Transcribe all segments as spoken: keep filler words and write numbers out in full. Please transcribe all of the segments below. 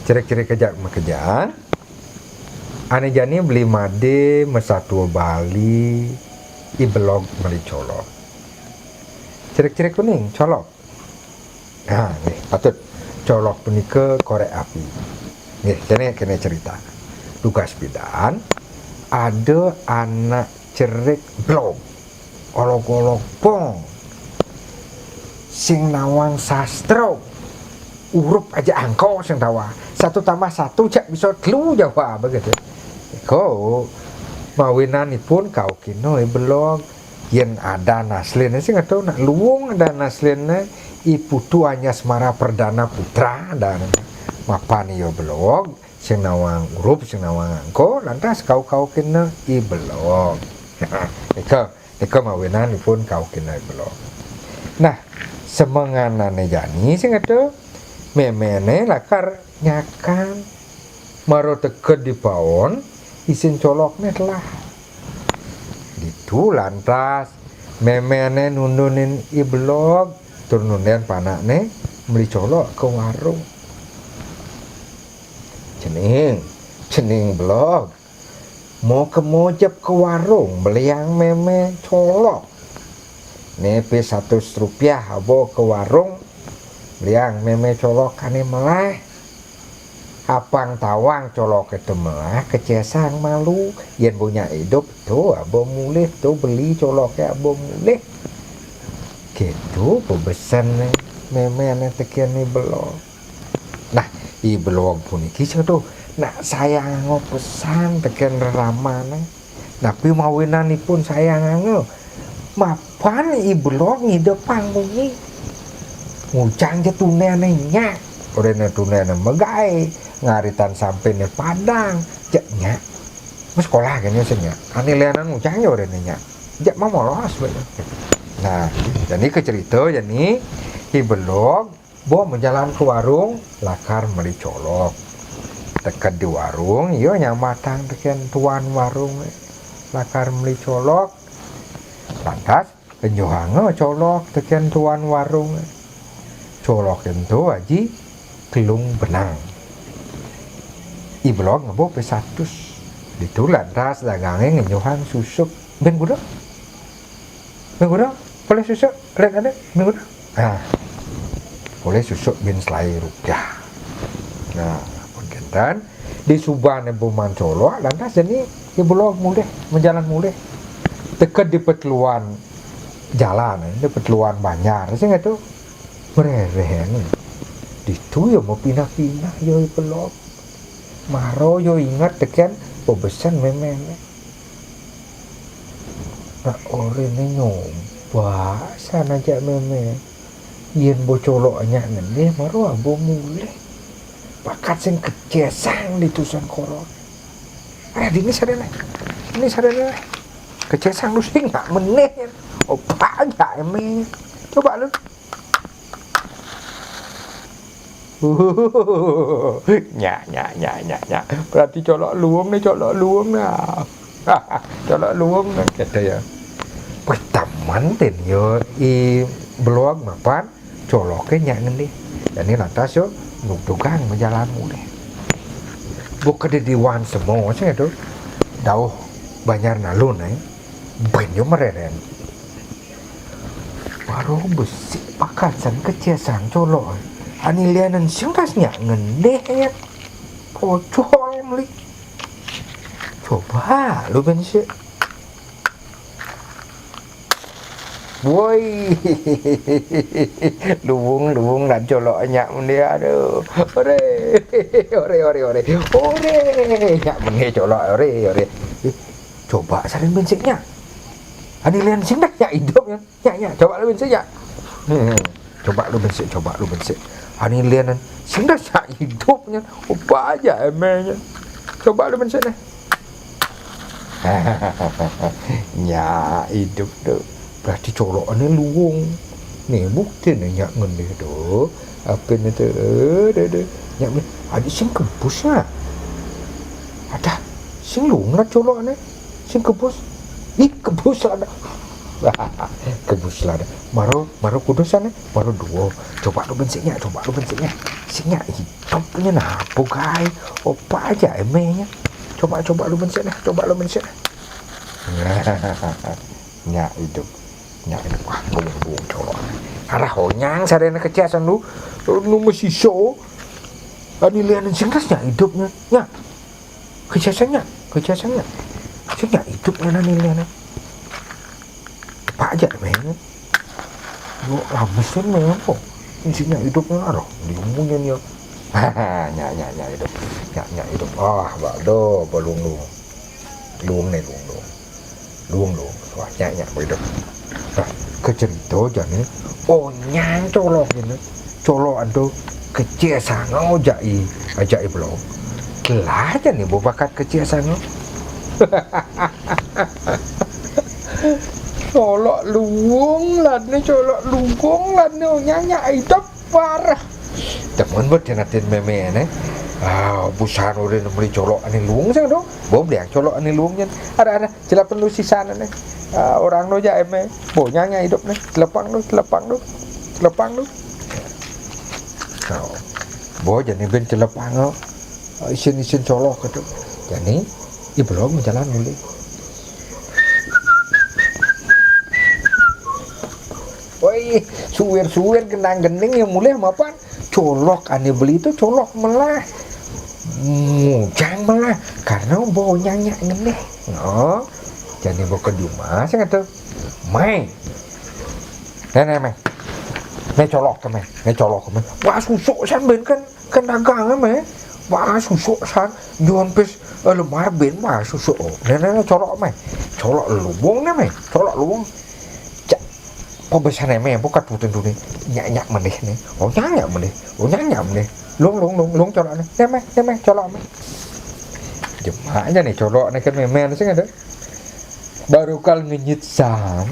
Cerik-cerik ajak makejang. Ané jani beli madé masatua Bali, I Belog meli colok. Cerik-cerik kuning, colok. Nah, nggih, patut. Colok punika korék api. Nggih, kéné, kéné cerita. Dugas pidan, ada anak cerik belog. Olog-olog pong. Sing nawang sastra. Urup ajak angka sing tawang. Satu tambah satu jak bisa telu, jawab begitu. Nika mawinan ipun kaukina I Belog. Yén adan asliné sing ada nak luung, adan asliné I Putu Anyasmara Perdana Putra, dan mapan ia Belog, sing nawang urup, sing nawang angka, lantas kauk-kaukina I Belog. Nika, nika mawinan ipun kaukina I Belog. Nah, semenganané jani sing ada, méméné lakar nyakan. Mara teked di paon, isin colokné telah. Ditu lantas méméné nundunin I Belog, tur nundén panakné meli colok ka warung. "Cening, cening Belog, mau kemo jep ka warung beliang mémé colok. Né pih satus rupiah aba ka warung, beliang mémé colok ané melah. Apang tawang coloké to melah, kecésang malu. Yén ba nyak idup, to aba mulih, to beli coloké aba mulih." Kéto pabesen méméné tekén I Belog. Nah, I Belog puniki sing to nak sayanganga pesan tekén reramané. Napi mawinan ipun sayanganga? Mapan I Belog ngidepang munyi. Ngujang ja tunéné nyak. Oréhné tunéné magaé, ngaritan sampiné padang. Jak nyak. Masekolah kéné sing nyak. Ané lianan ngujang ja oréhné nyak. Jak mamolos bener. Nah, jani kacerita jani I Belog ba majalan ka warung, lakar meli colok. Teked di warung, ia nyambatang tekén tuan warung, lakar meli colok. Lantas, enjuhanga colok tekén tuan warung. Coloké ento aji kelung benang. I Belog ngaba pih satus. Ditu lantas dagangé ngenjuhang susuk. "Bén kuda? Bén kuda? Polih susuk, lén ada, bén kuda?" Nah, polih susuk bén selaé rupiah. Nah, pun kénten, disubané ba maan colok, lantas jani I Belog mulih, majalan mulih. Teked di peteluan jalan, di peteluan banjar, sing ada. Mrérén. Ditu ia mapinah-pinah ia I Belog. Mara ia inget tekén pabesen méméné. Nah, oréhné nyoba san ajak mémé. Yén ba colok nyak ngendih, mara aba mulih. Bakat sing kecésang ditu san koron. "Eh, dini sadéné. Dini sadéné. Kecésang lu sing nyak menéh." Oba ajak mémé. Coba lu. Nyak, nyak, nyak, nyak, nyak. Berarti colok luung né, colok luung nah. Colok luung nah, kéto ya. Pertaman ten ya I Belog mapan coloké nyak ngendih. Jani lantas ya nugtugang majalan mulih. Ba kadédéwan sema sing to. Dauh banjar nalun, eh. Bén ya mrérén. Baru besik pakasan kecésang colok. Ané lianan sing das nyak ngendih ya. Pocol meli. Coba lu bén sik. Woi. Luung, luung, lan colok nyak menéh, aduh. Oré. Oré, oré, oré. Oré. Nyak menéh colok, oré, oré. Eh, coba salin bén sik nyak. Ané lian sing das nyak idup nyak. Nyak, nyak, coba lu bén sik nyak. Hmm. Coba lu bén sik, coba lu bén sik. Ané lianan sing das nyak idup nyak. Oba ajak mémé nyak. Coba lu bén sik néh. Nyak idup to. Berarti colokané luung. Né buktiné nyak ngendih to. Apané to? Aduh, aduh. Nyak menéh. Adi sing kebus nyak. Adah, sing luung lah colokané. Sing kebus. Ih, kebus lah dah. Gemuslah dah. Maro, maro kudu sana, maro duo. Coba lu ben sik nyak, coba lu ben sik nyak. Sik nyak, idup nyan apo gaé? Opak aja éményé. Coba, coba lu ben sik nah, coba lu ben sik nah. Nyak idup. Nyak idup. Wah, buung-buung colok. Arah onyang saréné kecék san lu. Nu mesiso. Ani lianan sing tas nyak idup nyan. Nyak. Kecék san nyak, kecék san nyak. Sing nyak idup nyan ani lianan. Pak aja, men. Yo, lames kan, men, apa? Sing nyak idup nyan, aduh, diumungnyo. Nyak, nyak, nyak idup. Nyak, nyak idup. Ah, Baldo, balung lu. Luung né, luung, luung. Luung, luung. Wah, nyak, nyak, idup. Nah, kecerito jani, onyang colok ini. Colokan tu kecék sango jaki, jaki Belog. Lah jani bo bakat kecék sango. Colok luung lah né, colok luung lah né, onyang nyak idup parah. Temen buat atin mémé né. Ah, busan urang meli colok ani luung sing do. Bo beli colok ani luung nyan. Ada, ada. Celapan lu sisan né. Ah, urang no ja émé. Bo onyang nyak idup né. Celepang lu, celepang lu. Celepang lu. Nah, bo jani ben celepang lu. Isin-isin colok gitu. Jani, i Belog jalan mulih. Woi, suwir-suwir genang-gening ya mulih mapan. Colok ané beli tu colok melah. Mujang melah. Karena bo onyang nyak ngeneh. No. Jani bo ka umah sing kata. Mai. Né, né, mai. Né colok ké, mai. Né colok ké, mai. Wah, susuk san ben kan, kan dagang, mai. Wah, susuk san. Nyon pis, eh, lemar ben, wah, susuk. Né, né, né, colok, mai. Colok luung né, mai. Colok luung. Cak, pabesan né, mai, bukan putun tu né. Nyak, nyak meneh né. Onyang nyak meneh. Onyang nyak meneh. Luung, luung, luung, luung colok né. Né, mai, né, mai, colok, mai. Jemak aja né colok né kan mémé sing ada. Baru kal ngenyit san,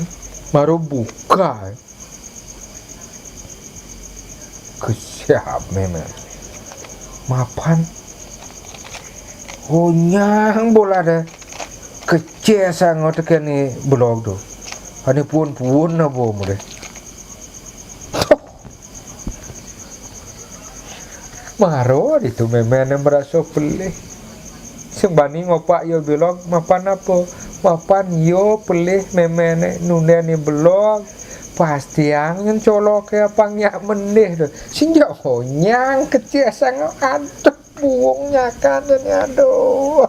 baru buka. Kesiap mémé. Mapan. Onyang bola deh. Kecék sango tekén i Belog tu. Ané puun-puun na bo mulih. Maro ditu mémé né meraso pelih. Sing bani ngopak yo Belog, mapan apa? Mapan yo pelih mémé né nundén i Belog. Pastiang nyen coloké apang nyak meneh tu. Sing jak onyang kecék sango, aduh, buung nyakan jani, aduh.